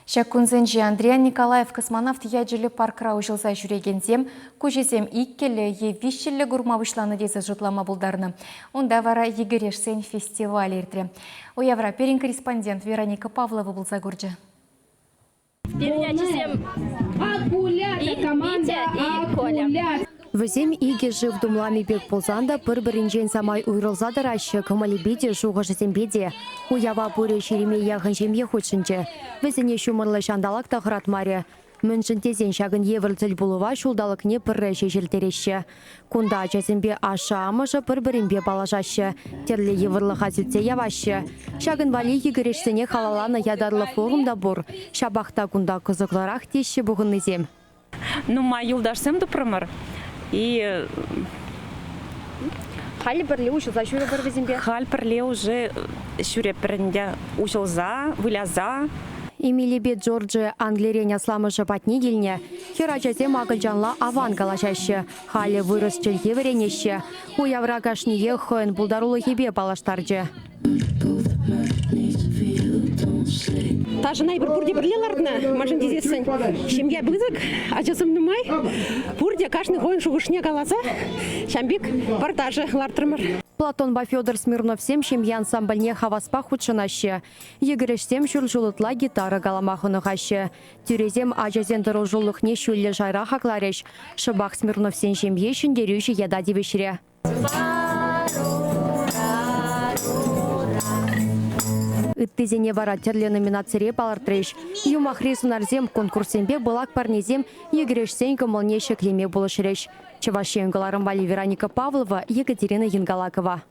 Ҫак кунсенче Андриян Николаев космонавт ячӗллӗ паркра уҫӑлса ҫӳрекенсем куҫӗсем иккӗллӗ е виҫҫӗллӗ курма пуҫланӑ тесе шутлама пултарнӑ. Унта вара йӗкӗрешсен фестивалӗ иртрӗ. Уявра пирӗн корреспондент Вероника Павлова пулса курчӗ. Пирӗн ачасем Витя и Коля. Вӗсем икӗ шыв тумлами пек пулсан та пӗр-пӗринчен самай уйрӑлса тӑраҫҫӗ, кӑмӑлӗпе те, шухӑшӗсемпе те. Уява пурӗ ҫирӗме яхӑн ҫемье хутшӑнчӗ. Вӗсене ҫумӑрлӑ ҫанталӑк та хӑратмарӗ. Мӗншӗн тесен ҫакӑн евӗр тӗлпулӑва ҫулталӑкне пӗрре ҫеҫ ирттереҫҫӗ. Кунта ачасемпе ашшӗ-амӑшӗ пӗр-пӗринпе паллашаҫҫӗ, тӗрлӗ йывӑрлӑха сӳтсе яваҫҫӗ. Ҫакӑн валли йӗкӗрешсене халалланӑ ятарлӑ форум та пур. Ҫапах та кунта кӑсӑклӑрах теҫҫӗ пухӑннисем. Нумай юлташсем тупрӑмӑр. И Халь пӗрле уҫӑлса ҫӳрӗпӗр вӗсемпе. Халь пӗрле уже ҫӳреппӗр ӗнтӗ. Уҫӑлса, выляса. Эмилипе Джорджи Англирен асламӑшӗ патне килнӗ. Хӗр ачасем акӑлчанла аван калаҫаҫҫӗ. Халӗ вырӑс чӗлхи вӗренеҫҫӗ. Уявра кашниех хӑйӗн пултарулӑхӗпе паллаштарчӗ. Ташӑна эпир пурте пӗрле лартнӑ, мӗншӗн тесессӗн ҫемье пысӑк, ачасем нумай. Пурте кашни хӑйӗн шухӑшне каласа ҫавӑн пек пӗр ташӑ лартрӑмӑр. Платонпа Федор Смирновсем ҫемье ансамбльне хаваспах хутшӑнаҫҫӗ. Йӗкӗрешсем ҫур ҫул ытла гитара калама хӑнӑхаҫҫӗ. Тӳресем ачасен тӑрӑшулӑхне ҫӳллӗ шайра хакларӗҫ. Шӑпах Смирновсен ҫемйи ҫӗнтерӳҫӗ ята тивӗҫрӗ. Ыттисене вара тӗрлӗ номинацире палӑртрӗҫ. Юмахри сӑнарсем конкурссемпе пылак парнесем йӗкӗрешсен кӑмӑлне ҫӗклеме пулӑшрӗҫ. Чӑваш Ен кӑларӑм валли Вероника Павлова, Екатерина Янгалакова.